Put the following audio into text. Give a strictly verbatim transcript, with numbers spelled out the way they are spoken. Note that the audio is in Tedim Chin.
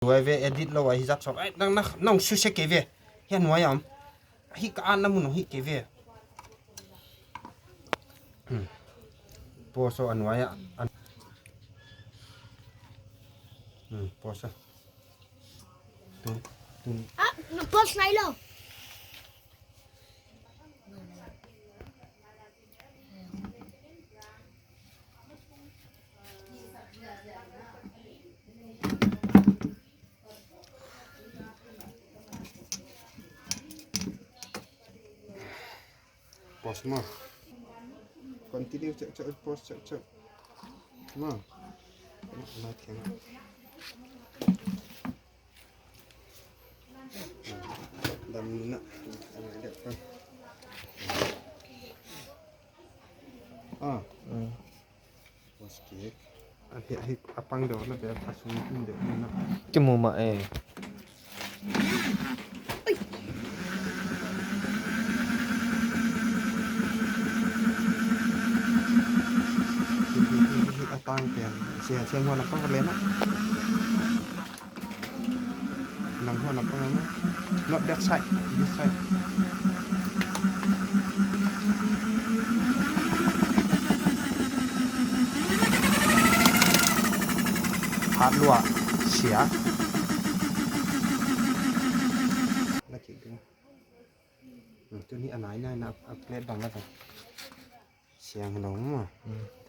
Tua ve edit lo a hi zat sawk. Ai, nang na nong suse kei ve. Hi a nuai a om. Hi ka an na mun hi kei ve. Hmm. Pause a nuai a. An. Hmm, pause. Tun, tun. Ah, pause nai lo. Pause maw. Continue, cak, cak, pause, cak, cak. Maw. Maw, maw, thiang. Dam na. Ah. Hmm. Pause kik. A hi, a hi, a pang deuh na bel a sung in deuh na. Kimu mah e. A pang pen. Sia, sia, huan a pang ka len a. Nang huan a pang a maw. Not that side, this side. Phat lua, sia. Na kik ding. Hmm, tuni a nai nai na a plate bang la ta. Siang lo maw. Hmm.